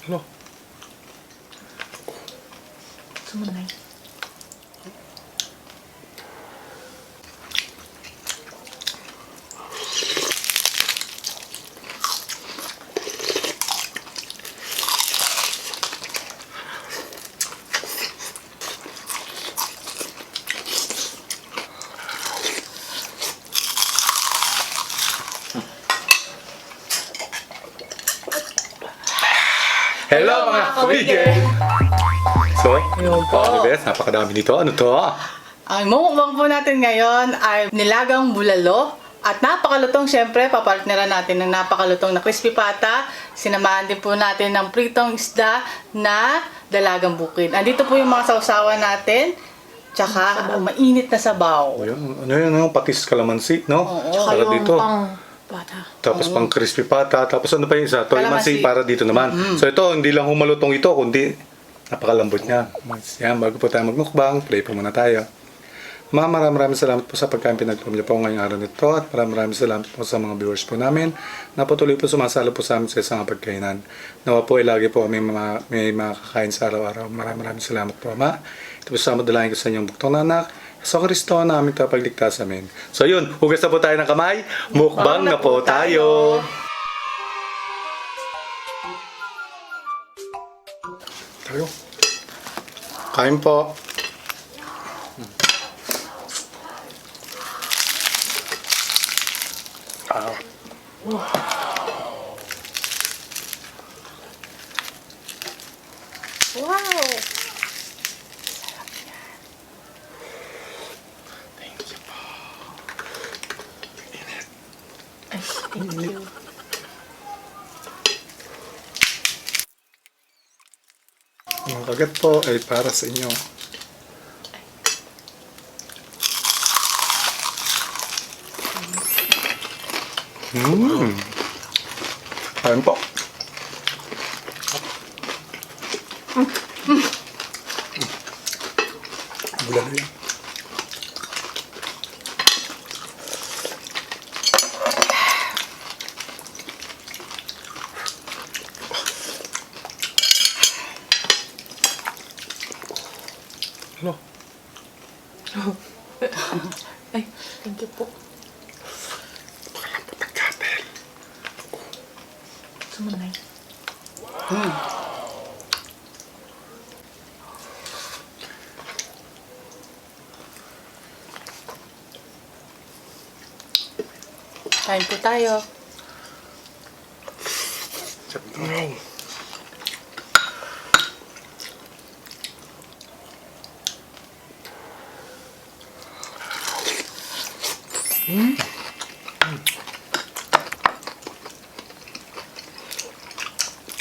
Ano? Sumunay. Hello mga kabigay! So, Ayun po. Bes, napakadami nito. Ano to? Ang mumukbang po natin ngayon ay nilagang bulalo. At napakalutong, syempre, papartneran natin ng napakalutong na crispy pata. Sinamahan din po natin ng pritong isda na dalagang bukid. Andito po yung mga sausawan natin. Tsaka mainit na sabaw. O yun, ano yun, ano, patis kalamansi, no? Oo. Para dito. Pata. Tapos pang crispy pata. Tapos ano pa yung isa? Toimansi Kalamansi. para dito naman. So ito, hindi lang humalutong ito, kundi napakalambot niya. Yan, bago po tayo magmukbang, play po muna tayo. Maraming salamat po sa pagkain pinagluto niyo po ngayong araw nito at maraming salamat po sa mga viewers po namin na patuloy po sumasalo po sa amin sa isang pagkainan. Nawa po ay lagi po kami may makakain sa araw-araw. Maraming salamat po, Ama. Ito po sa madalangin ko sa inyong buktong na anak. Sa Kristo na aming tapagligtas. Amen. So yun, hugas na po tayo ng kamay. Mukbang na po tayo. Tayo. Kain po. Wow! Thank you. Ang kagat po ay para sa inyo. Kain po. Bulalo yan. Ano? Ay, thank you po. Pakalambot ang kapel. Sumunay. Kain po tayo.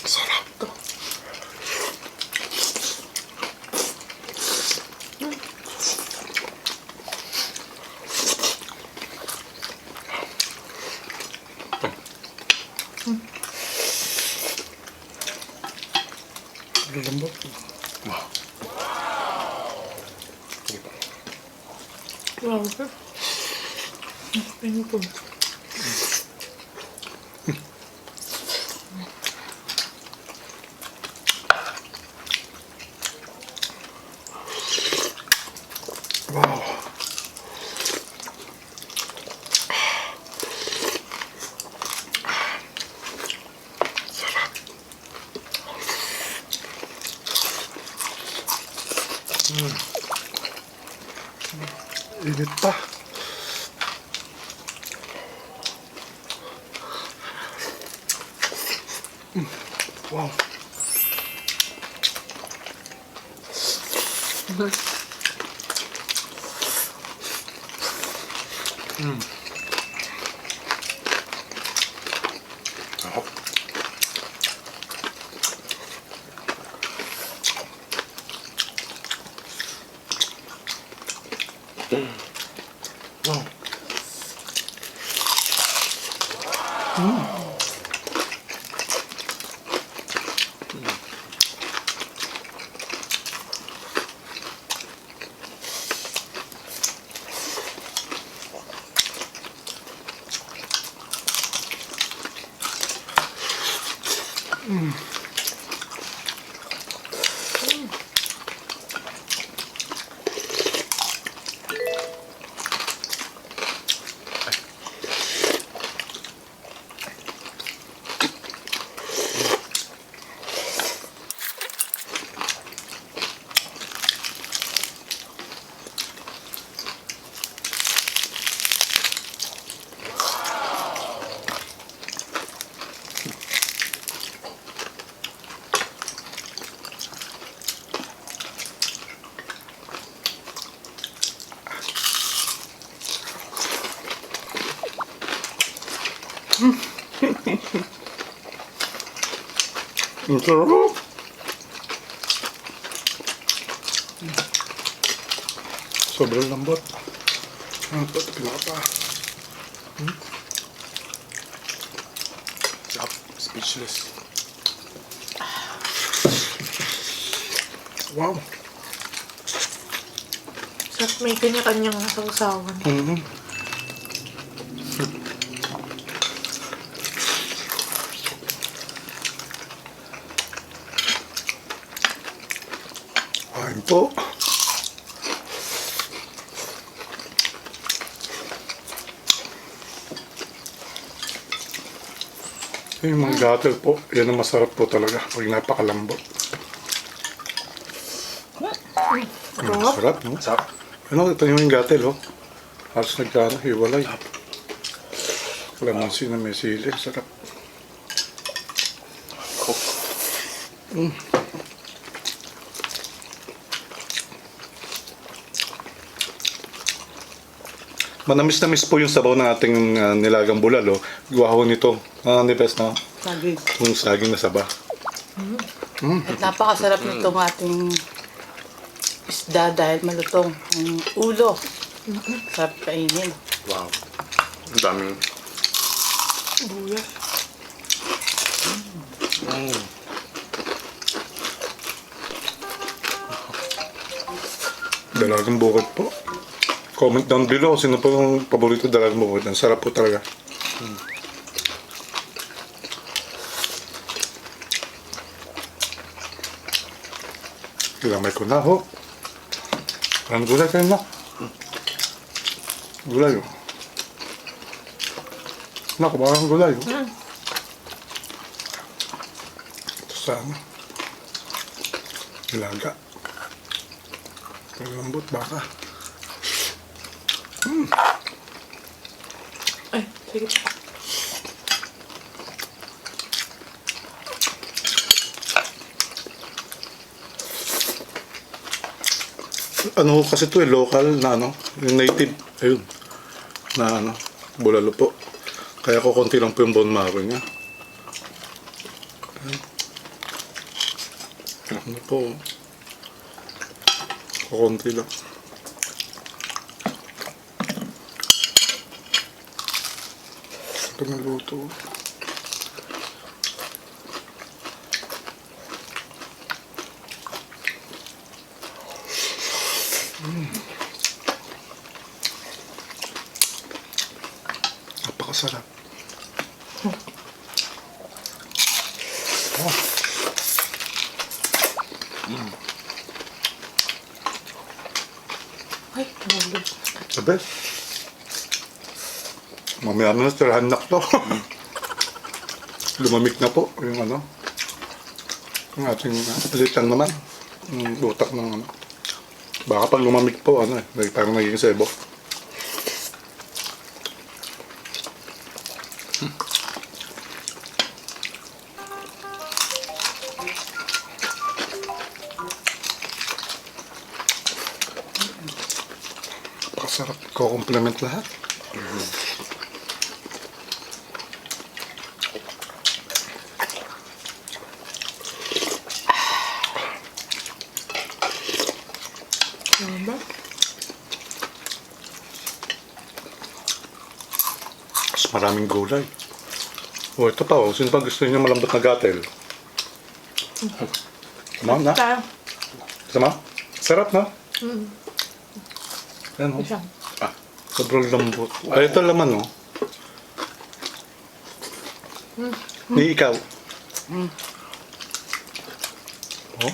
Sarap to. Lambot. Wow. Grabe. Thank you. Wow. Sarap. Init pa. Wow. Sarap. Wow. Ang sarap. Sobrang lambot. Ang pati pinapa. Sarap. Speechless. Wow. Sarap, may kanya-kanyang sausawan. Mm-hmm. Kain po. Yung mga gatel po, yan ang masarap po talaga pag napakalambot. Sarap, no? Sarap. Ano, ito yung gatel, oh. Halos nagkano, hiwalay. Kalamansi na may sili, sarap. Manamis-namis po yung sabaw ng ating nilagang bulalo. Gawa ho nito. Ni Bes, no? Saging. Yung saging na saba. At napakasarap nitong ating isda dahil malutong. Ang ulo. Sarap kainin. Wow. Ang daming... Buyas. Dalagang bukod po. Comment down below sino po yung paborito dalagang bukod. Ang sarap po talaga. Ilamay ko na ho. Ang gulay kayo na. Gulay oh. Naku, bakang gulay oh. Ito sana. Ilaga. Malambot baka. Ay, sige. Ano kasi ito local na ano, yung native, ayun, na ano, bulalo po. Kaya ko konti lang po yung bone marrow niya. Ano po, konti lang. Ito naluto. Napakasarap. Oh. Ay, nalog. Sabi? Mamaya na tirahan na to. Lumamig na po yung ano. Yung ating alitan naman. Yung utak ng ano. Baka pag lumamig po, ano eh, parang naging sebo. Napakasarap. Ko-complement lahat. Ano ba? Mas maraming gulay. O, ito pa, oh. Sino pa gusto niyo malambot na gatel? Sama na? Tayo. Sama? Sarap na? Yan, oh. Isang. Sobrang lambot. Ay, ito laman, oh. Ni ikaw. Oh.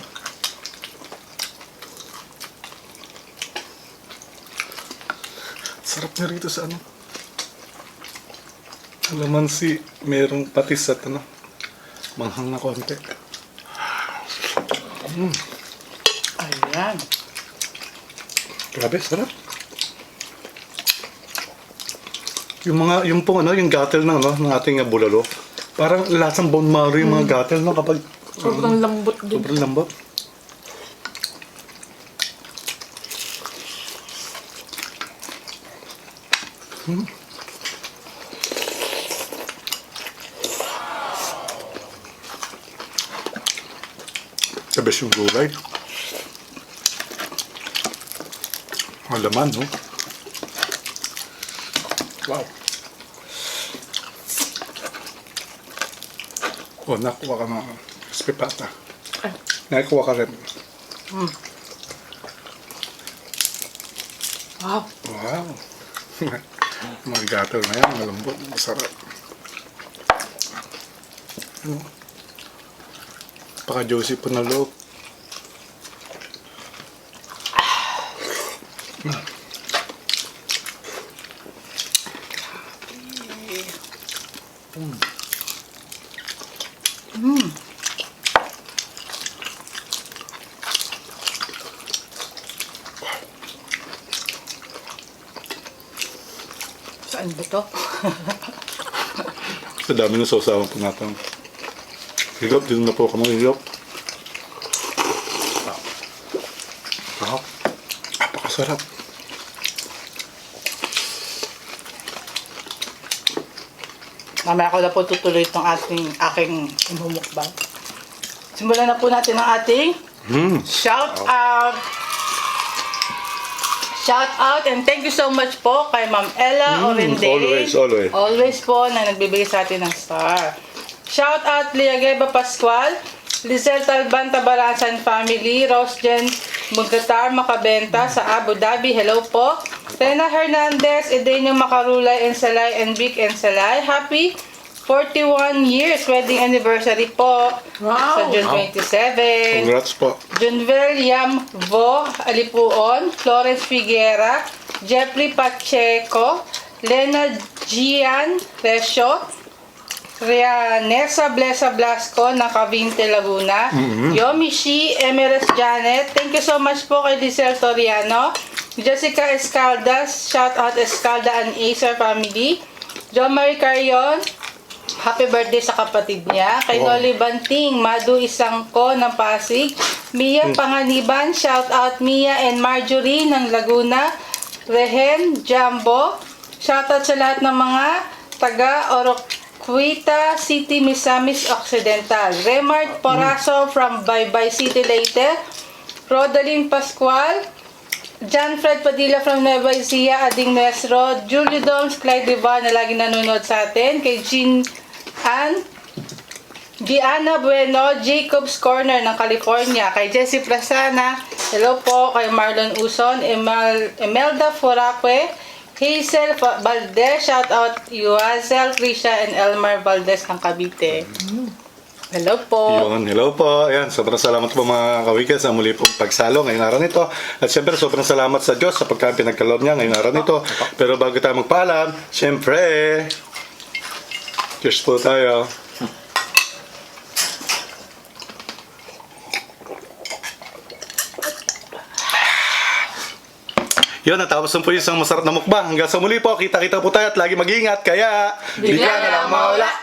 Sarap na rito sa ano. Alamansi, merong patis at ano. Manghang na konti. Ayan. Grabe, sarap. Yung pong ano, yung gatel ng ano, ng ating bulalo. Parang lasang bone marrow yung mga gatel, no, kapag Sobrang lambot din. sobrang lambot. The best yung gulay. Ang laman, no? Wow. Oh, nakuha ka ng crispy pata. Ay. Nakuha ka rin. Wow. Wow. Mga gato na yan, malambot, masarap. Paka-juicy po na loob. Saan ba to? Sa dami ng sausawan po natin. Higop, dito na po kami higop. Wow. Napakasarap. Mamaya ko na po tutuloy itong aking imumukbang. Simulan na po natin ang ating shout out. Shout out and thank you so much po kay Ma'am Ella Orende. always. Always po na nagbibigay sa atin ng star. Shout out Liageba Pascual, Lizelle Talban Tabaransan Family, Rose Jen Mugatar Makabenta sa Abu Dhabi. Hello po. Rena Hernandez, Edenio Macarulay Ensalay and Vic Ensalay. Happy 41 years wedding anniversary po Wow. sa June 27. Congrats po. Junvel Yam Vo Alipuon, Florence Figuera, Jeffrey Pacheco, Lena Gian Resio, Rianesa Blesa Blasco ng Cavite, Laguna, Yomi Shi, Emeres Janet, thank you so much po kay Lizelle Toriano, Jessica Escaldas, shout out Escalda and Acer family, John Marie Carion, happy birthday sa kapatid niya. Kay Noli Banting, Madu Isangko ng Pasig. Mia Panganiban, shout out Mia and Marjorie ng Laguna. Rehen Jumbo, shout out sa lahat ng mga taga Oroquita City, Misamis Occidental. Remart Poraso from Baybay City, Leyte. Rodaline Pascual, John Fred Padilla from Nueva Ecija, Ading Nuestro, Julio Doms, Clyde Diva na lagi nanonood sa atin, kay Jean Ann, Gianna Bueno, Jacob's Corner ng California, kay Jessie Plasana, hello po, kay Marlon Uson, Emelda Foraque, Hazel Valdez, shout out Yuazel, Krisha, and Elmar Valdez ng Cavite. Hello po. Yun, hello po. Ayan, sobrang salamat po mga kawikas sa muli pong pagsalo ngayong araw nito. At syempre, sobrang salamat sa Diyos sa pinagkaloob niya ngayong araw nito. Pero bago tayo magpaalam, syempre, cheers po tayo. Yun, natapos na po yung isang masarap na mukbang. Hanggang sa muli po, kita-kita po tayo at lagi mag-iingat. Kaya, bigla na lang mawala.